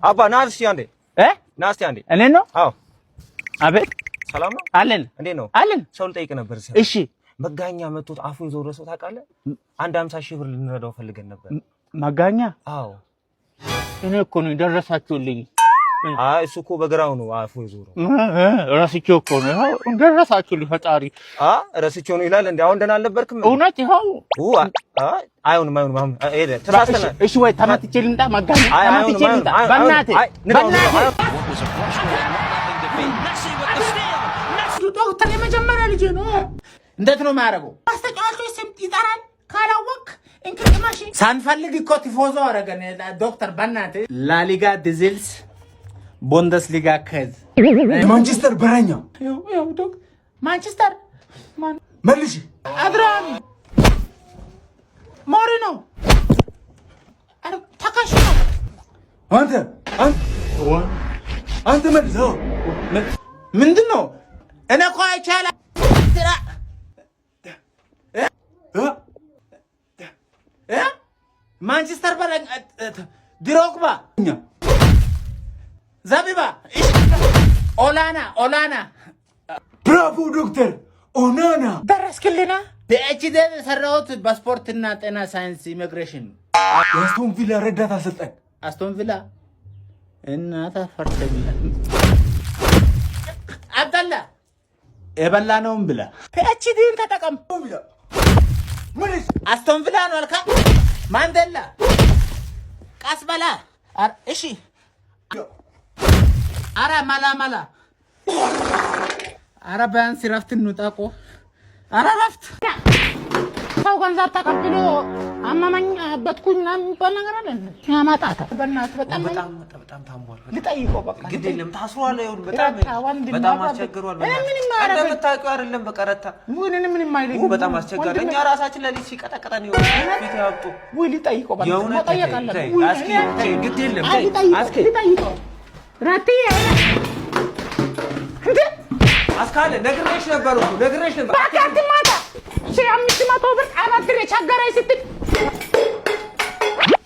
አባ፣ ና እስኪ አንዴ። እ? ና እስኪ አንዴ። እኔ ነው? አዎ። አቤት። ሰላም ነው? አለን። እንዴት ነው? አለን። ሰው ልጠይቅ ነበር። እሺ። መጋኛ መቶት አፉ የዞረ ሰው ታውቃለህ? አንድ 50,000 ብር ልንረዳው ፈልገን ነበር። መጋኛ? አዎ። እኔ እኮ ነው፣ ደረሳችሁልኝ። አይ፣ እሱ እኮ በግራው ነው አፉ የዞረው። ረስቼው እኮ ነው። ይኸው ደረሳችሁልኝ። ፈጣሪ። አ ረስቼው ነው ይላል እንዴ? አሁን ደህና አልነበርክም? እውነት ይኸው። አይሆንም፣ አይሆንም። አሁን ሄደ፣ ተሳስተናል። እሺ ወይ ተመትቼ ልምጣ? መጋኛ ተመትቼ ልምጣ? በእናትህ በእናትህ። ዶክተር፣ የመጀመሪያ ልጄ ነው። እንዴት ነው የማያደርገው? ማስተጫዋቾች ስም ይጠራል። ካላወቅ እንቅልማሽ። ሳንፈልግ እኮ ቲፎዞ አደረገን። ዶክተር፣ በእናትህ፣ ላሊጋ ዲዝልስ፣ ቡንደስሊጋ ከዝ። ማንቸስተር በረኛ። ማንቸስተር። መልሽ። አድራኒ ሞሪኖ ተካሽ ነው። አንተ አንተ መልስ። ምንድን ነው? እኔ እኮ አይቻላ። እ? ማንቸስተር በረኛ ድሮግባ፣ ዘቢባ፣ ኦላና ኦላና። ብራቮ ዶክተር፣ ኦናና። ደረስክልና። PhD የሰራሁት በስፖርትና ጤና ሳይንስ ኢሚግሬሽን። የአስቶን ቪላ ረዳት አሰልጣኝ። አስቶን ቪላ እናታ ፈርተኛ አብደላ የበላነውን ብላ። PhD ን ተጠቀም። መልስ። አስቶን ቪላ ነው አልካ። ማንዴላ፣ ቀስ በላ። እሺ፣ አረ መላ መላ፣ አረ ቢያንስ ረፍት እንውጣ እኮ። አረ ረፍት። ሰው ገንዘብ ተቀብሎ አመመኝ አበድኩኝ ምናምን የሚባል ነገር አለ እንዴ? ያማጣታል። በእናትህ በጣም በጣም በጣም ታሟል። ልጠይቀው በቃ። ግድ የለም፣ ታስሯል። ይኸውልህ በጣም ረታ ወንድም በጣም አባቢ። አስቸግሯል። እኔ ምንም አያደርገኝ። እንደምታውቂው አይደለም፣ በቃ ረታ። ምንም ምንም አይለኝም። በጣም አስቸጋሪ። እኛ ራሳችን ለሊት ሲቀጠቅጠን ይኸው ፊት ያብጡ። ውይ፣ ልጠይቀው በቃ። የእውነት። መጠየቅ ተይ፣ አለብን። ተይ፣ ውይ፣ አስኪ ተይ፣ ግድ የለም፣ አይ ተይ፣ ልጠይቀው፣ አስኪ። ልጠይቀው። ረትዬ፣ እንዴ! አስካለ፣ ነግሬሽ ነበር እኮ፣ ነግሬሽ ነበር። እባክህ አትማታ። 1500 ብር አበድሬ ቸገረኝ ስትል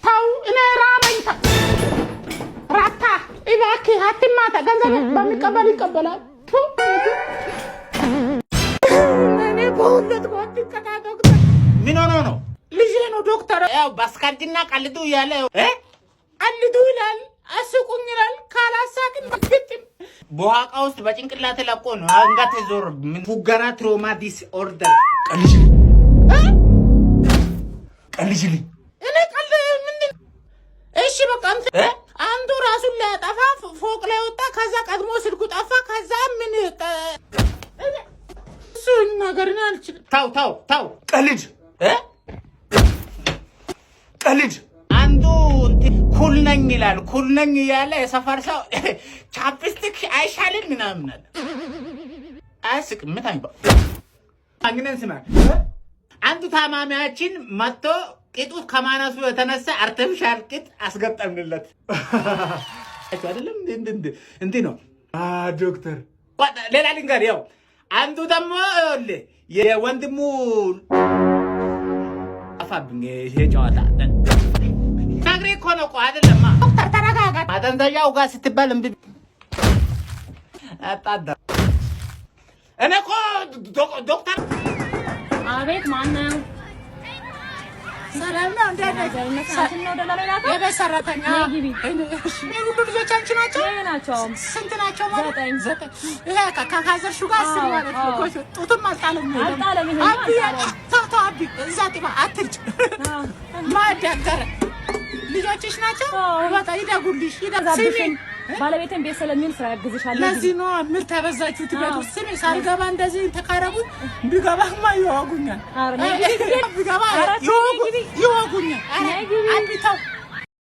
ተው፣ እኔ ራበኝ። ረታ እባክህ አትማታ። ገንዘብ በሚቀበል ይቀበላል። ቱ፣ እኔ በሁለት አትቀጣ ዶክተር። ምን ሆኖ ነው? ልጄ ነው ዶክተር። ያው ባስካርጅና ቀልዱ እያለ እ ቀልዱ ይላል፣ አስቁኝ ይላል። ካላሳቅን ግጥም። በዋቃ ውስጥ በጭንቅላት ለቆ ነው አንገት ዞር። ምን ፉገራ trauma disorder። ቀልጅልኝ፣ ቀልጅልኝ። እኔ ቀልድ ምንድን? እሺ በቃ እንትን እ? አንዱ ራሱን ሊያጠፋ ፎቅ ላይ ወጣ። ከዛ ቀድሞ ስልኩ ጠፋ። ከዛ ምን እሱ ነገር እኔ አልችልም። ታው ታው ታው። ቀልጅ። እ? ቀልጅ። አንዱ እንትን cool ነኝ ይላል። Cool ነኝ እያለ የሰፈር ሰው chapstick አይሻልም ምናምን አለ። አያስቅም። ምታኝ አግነን ስማ፣ አንዱ ታማሚያችን መጥቶ ቂጡ ከማነሱ የተነሳ artificial ቂጥ አስገጠምንለት። አይደለም እንዲህ ነው። ዶክተር። ሌላ ልንገር፣ ያው አንዱ ደግሞ ይኸውልህ የወንድሙ ጠፋብኝ ይሄ ጨዋታ። ነግሬ እኮ ነው እኮ አይደለማ። ዶክተር፣ ተረጋጋ። ማደንዘዣው ጋር ስትባል እምቢ አጣዳ። እኔ እኮ ዶክተር። አቤት፣ ማን ነው? ሰላም ነው? እንዴት ነህ? ነው ደላላ ላከው? የቤት ሰራተኛ። ነይ ግቢ። ይህ ሁሉ ልጆች አንቺ ናቸው? የኔ ናቸው። ስንት ናቸው ማለት? 9። 9። ይሄ ከካዘርሹ ጋር 10 ማለት ነው። አዎ። ጎሽ፣ ጡትም አልጣለም። አልጣለም፣ ይሄማ አቢ አልጣለም። ተው ተው፣ አቢ እዛ ጥባ አትርጭ። ማዳገረ ልጆችሽ ናቸው? አዎ። በጣም ይደጉልሽ። ስሚ፣ ዛብሽን ባለቤቴን ቤት ስለሚውል ስራ ያግዝሻል። ለዚህ ነው ምርት ያበዛችሁት ቤት ውስጥ። ስሚ፣ ሳልገባ እንደዚህ ተካረጉኝ፣ ቢገባማ ይወጉኛል። ኧረ ነይ ግቢ። ቢገባ ኧረ ይወጉኛል። ኧረ ነይ ግቢ። አቢ ተው።